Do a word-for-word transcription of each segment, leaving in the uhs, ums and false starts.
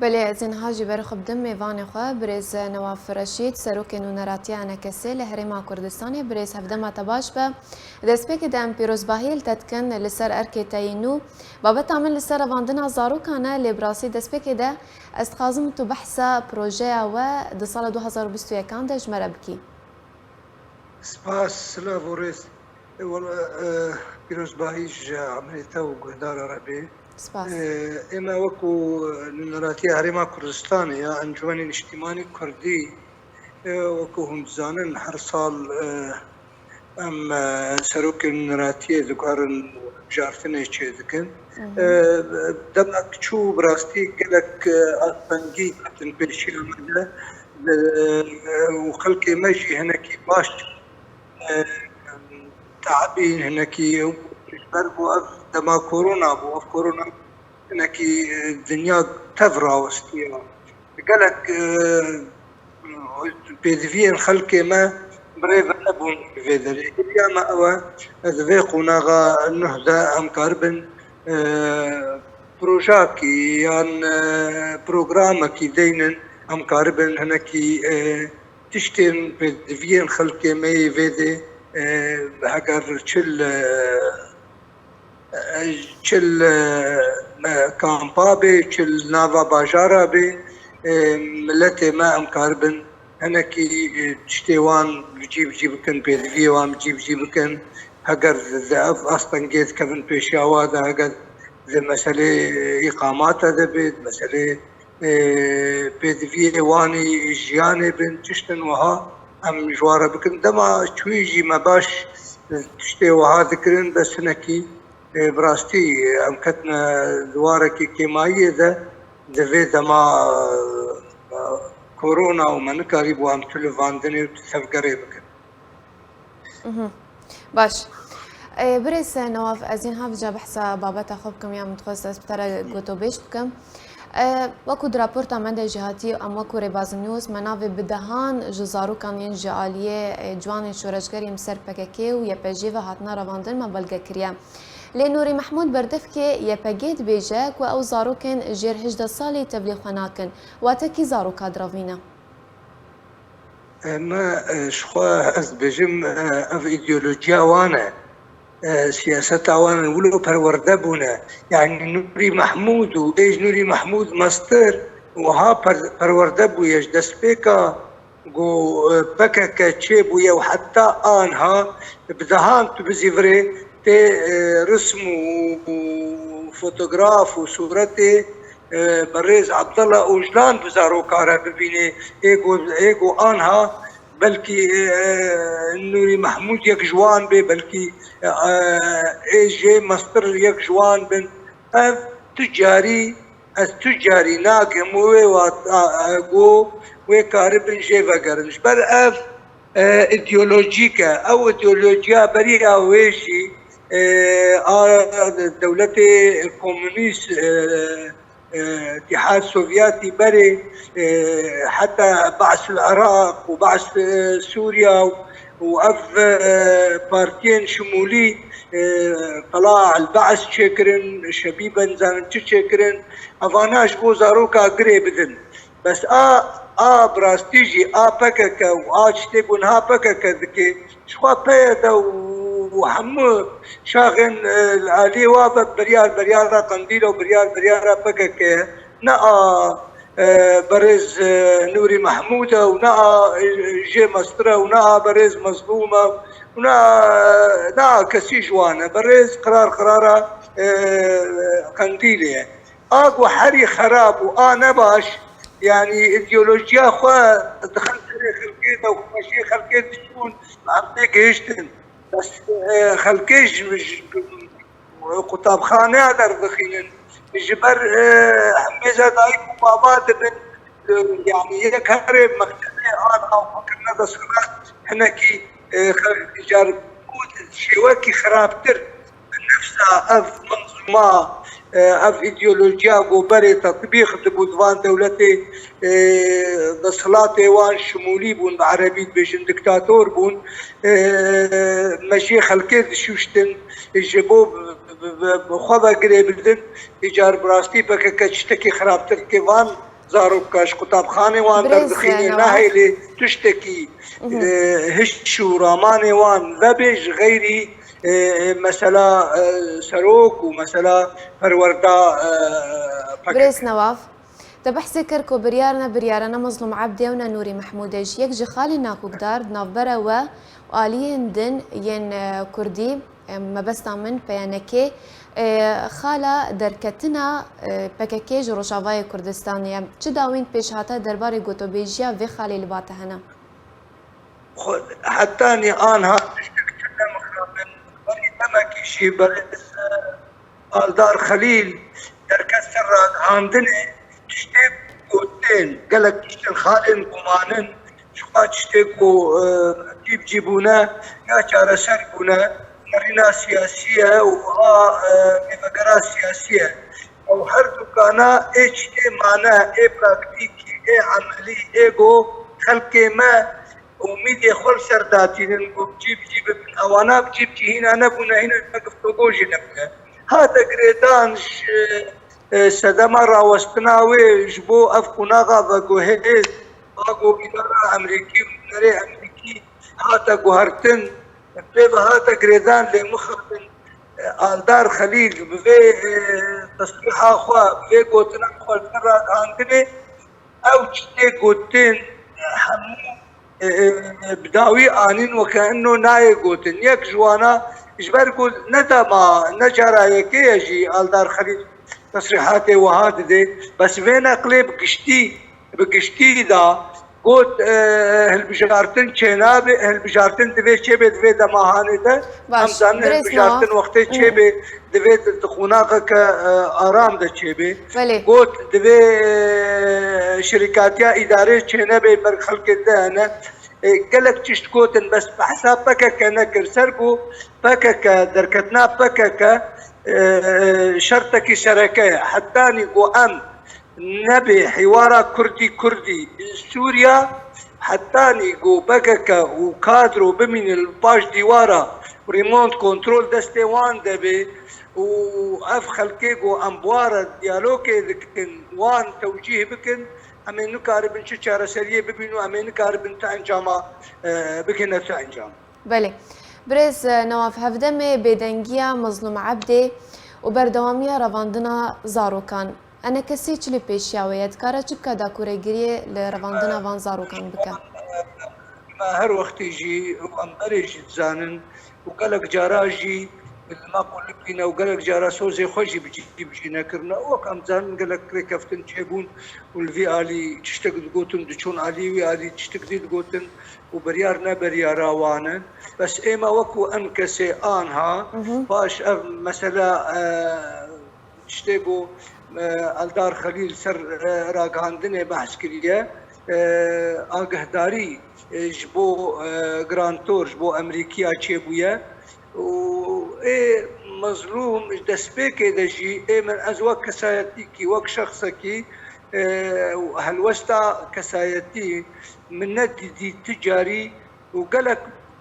Belê, ez ê niha jî ber xwe bidim mêvanê xwe, birêz Newaf Reşîd, serokê nûneratiya E N K S'ê li Herêma Kurdistanê. Birêz, hevdema te baş be. Destpêkê de em pîrozbahiyê li te dikin li ser erkê te yî nû. Babeta min li ser revandina zarokan e, lê bi rastî destpêkê de ez dixwazim tu behsa projeya we di sala du hezar û bîst û yekan de ji me re bikî. Spas, silav û rêz. E, wela, e, pîrozbahî ji emirê te û guhdara re bê. Spas. E, ême wekû Nûneratiya Herêma Kurdistanê ya Encûmenê Niştîmanî Kurdî, e, wekû hûn dizanin, her sal, e, em, e, serokên nûneratiyê diguherin, hilbijartinê çêdikin. Hı hı. E, demek çû, bi rastî gelek, e, astengî ketin pêşiya me de, e, û xelkê me jî hinekî baş, e, te'bîn, hinekî ji ber ku ev dema korona bû, ev korona hinekî, e, dinya tev rawistiye. Gelek, e, pêdiviyên xelkê me bi rê ve nebûn ji vê derê. Hêviya me ew e, ez vê qonaxa nuh de em karibin, e, projeyekî yan, e, programekî deynin, em karibin hinekî, e, tiştên pêdiviyên xelkê me yê vê dê, e, heger çi li, e, çi li, e, kampa bê, çi li nava bajara bê, e, miletê me em karibin hinekî, e, tiştê wan bi cî bi cî bikin, pêdiviyê wan bi cî bi cî bikin. Heger di ev astengê dikevin pêşiya wa de, heger di meselê, e, îqamata de bê, di meselê, e, pêdiviyê wanî jiyanê bin, tiştin wiha em ji wan re bikin. Dema çûyî jî me baş, e, tiştê wiha dikirin, bes hinekî, e, bi rastî, e, em ketine di warekî kêmayiyê de, di vê dema, e, korona û me nikarîbû em tu livandinê û tu tevgerê bikin. Mhm. Baş. Ê, birêz Newaf, ez ê niha vêca behsa babeta xwe bikim, ya min dixwest ez bi te re gotobêj bikim. Ê, wekû di raporta me de jî hatî, em wekû Rêbaz News, me navê bi dehan ji zarokan yên ji aliyê, ê, ciwanên şoreşger yên bi ser P K K û Y P G ve hatine revandin me belge kiriye. Lê Nûrî Mehmûd berdevkê Y P G dibêje ku ew zarokên jêr hejdeh salî tevlî xwe nakin. Wate kî zaroka direvîne? Me, e, ji xwe ez dibêjim, e, ev îdeolojiya wan e. E, siyaseta wan e, wilo perwerde bûne. Yanî Nûrî Mehmûd û ê ji Nûrî Mehmûd mestir wiha per-, perwerde bûye ji destpêka ku, e, P K K çêbûye û heta anha bi dehan tu bizîvirê tê, e, rism û, û fotograf û sûretê, e, berêz Abdullah Ocalan bi zaroka re bibînê. Ê ku, ê ku anha belkî, e, e, Nûrî Mehmûd yek ji wan bê, belkî, e, e, ê jê mestir yek ji wan bin. Ev tu carî, ez tu carî nakim wê wata, e, ku wê karibin jê vegerin. Ji ber ev, e, îdeolojîk e. Ew îdeolojiya beriya wê jî, e, a dewletê komûnîst, e, e, Îtîhad Sovyetî berê, e, heta Be's el Iraq û Be's, e, Sûriya û, û ev, e, partiyên şimûlî, e, Tela el Be's çêkirin, Şebîbe nizanim çi çêkirin, evana ji bo zaroka girê bidin. Bes a, a bi rastî jî a P K K û a tiştê ku niha P K K dike, ji xwe P Y D û hemû şaxên, e, li aliyê wa ve biryar biryara Qendîl û biryar biryara P K K ye. Ne a, e, berêz, e, Nûrî Mehmûd e û ne a, e, jê mestir e û ne a berêz Mezlûm e û ne, ne a kesî ji wan e. Berêz qirar qirara, e, Qendîlê ye. A ku herî xerab û a nebaş, yanî îdeolojiya xwe dixe serê xelkê de û xweşiyê xelkê dişûn, em tê gihiştin. Bes, e, xelkê ji, ji qutabxaneya derdixînin. Ji ber, e, hemêza dayik û baba dibin, e, yanî yek herê mektebê an ew xwekirine desthilat hinekî, e, xelk car û di şêwekî xirabtir bi nefsa ev menzûma, e, ev îdeolojiya ku berê tetbîq dibû di van dewletê, e, desthilatê wan şimûlî bûn, bi erebî dibêjin diktator bûn, e, mejiyê xelkê dişûştin, ji bo bi, bi, bi, bi xwe ve girê bidin, îcar bi rastî P K K tiştekî xirabtir dike. Van zaroka ji qutabxanê wan derdixîne, nahêlê tiştekî, e, hiş û ramanê wan vebe ji xeyrî, e, mesela, e, serok û mesela perwerda, e, P K K. Birêz Newaf, te behsê kir ku biryar ne biryara ne Mezlûm Ebdê û ne Nûrî Mehmûdê ji yek ji xalên nakokdar di navbera we û aliyên din yên, e, kurdî, e, mebesta min P Y N K, e, xala derketina, e, P K K ji Rojavayê Kurdistanê ye. Çi dawîn pêşhate derbarê gotobêjiya vê xalê li ba te hene? Xwe hetanî anha tiştek tune mixabin. Berî demekî jî berêz, e, Aldar Xelîl derket ser ragihandinê, tiştê gotin, gelek tiştên xalên gumanin, ji xwe tiştê ku, e, cî bi cî bûne, ya çareser bûne, nerîna siyasî ye û a, e, mêvegera siyasî ye. Ew her dukana ê tiştê mane, ê praktîkî, ê emelî, ê ku xelkê me umîdê xwe li ser datînin ku bi cî bi cî bibin. Ewana bi cî bi cî hîna nebûne, hîna giftûgo jî nebûne. Hate girêdan ji, e, sedema rawestina wê ji bo ev qonaxa veguhêz, a ku îdara Amerîkî û hunerê Amerîkî hate guhertin, pê ve hate girêdan lê mixabin, e, Aldar Xelîl bi vê, e, tesrîha xwe, bi vê gotina xwe li ser ragihandinê, ew tiştê gotin, e, hemû, e, e, bi dawî anîn weke ino nayê gotin. Yek ji wana, ji ber ku ne dema, ne cara yekê ye jî Aldar Xelîl tesrîhatê wiha dide. Bes vê neqlê bi giştî, bi giştî da got, e, hilbijartin çênabe, hilbijartin divê çêbe di vê dema hanê de. Em zanin hilbijartin wextê çêbe, divê di, di qonaxeke, e, aram de çêbe. Got, divê, e, şirîkatiya îdarê çênebe ber xelkê de hene. E, gelek tişt gotin, bes behsa P K K nekir. Ser ku P K K, derketina P K K, e, şertekî sereke ye. Hetanî ku em nebê hîwara Kurdî Kurdî Sûriya, hetanî ku P K K û kadro bimînin li paş dîwara, remont kontrol destê wan de bê û ev xelkê ku em bi wan re diyalogê dikin, wan tewcîh bikin, em ê nikaribin çi çareseriyê bibîn û em ê nikaribin tu encama, e, bigihine tu encam. Belê. Birêz, e, Newaf, hevdemê bêdengiya Mezlûm Ebdê û berdewamiya revandina zarokan. Enekesê çi li pêşiya wê ye? Dikare çi bike dakuregiriyê li revandina van zarokan bike? Me her wextê jî û em berê jî dizanin û gelek cara jî li me qulipîne û gelek cara sozê xwe jî bi cî, bi cî nekirine. Wek em dizanin gelek rêkeftin çêbûn û li vî alî tiştek digotin, diçûn alî wî alî tiştek dî digotin û biryar ne biryara wan in. Bes ême wekû enkesê anha, paş ev mesela, e, tiştê ku, e, Eldar Xelîl ser, e, ragihandinê behs kiriye, e, agihdarî, e, ji bo, e, Grantor, ji bo Emerîkiya çêbûye. Û ê Mezlûm ji destpêkê de jî ê min, ez wek kesayetîkî, wek şexsekî, e, û helwesta kesayetî min nedîdî ti carî û gelek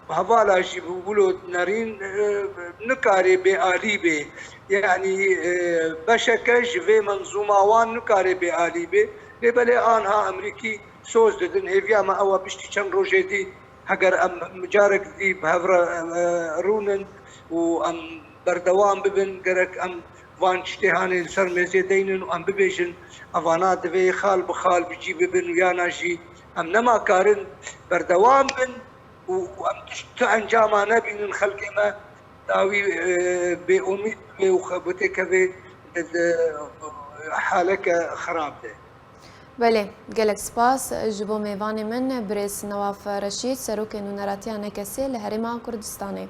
hevala jî bi wilo nerîn, e, nikarê bêalî bê. Yanî, e, beşeke ji vê menzûma wan nikarê bêalî bê. Lê belê anha Emerîkî soz didin. Hêviya me ew e piştî çend rojê dî heger em carek dî bi hev re, e, rûnin û em berdewam bibin, gerek em van tiştê hanê li ser mêzê deynin û em bibêjin, evana divê xal bi xal bi cî bibin û yana jî em nema karin berdewam bin û, û em tişt tu encama nebînin, xelkê me dawî, e, bêomîd bê û xwe bitêkeve di, di haleke xerab de. Belê, gelek spas ji bo mêvanê min, birêz Newaf Reşîd, Serokê Nûneratiya Nekesê li Herêma Kurdistanê.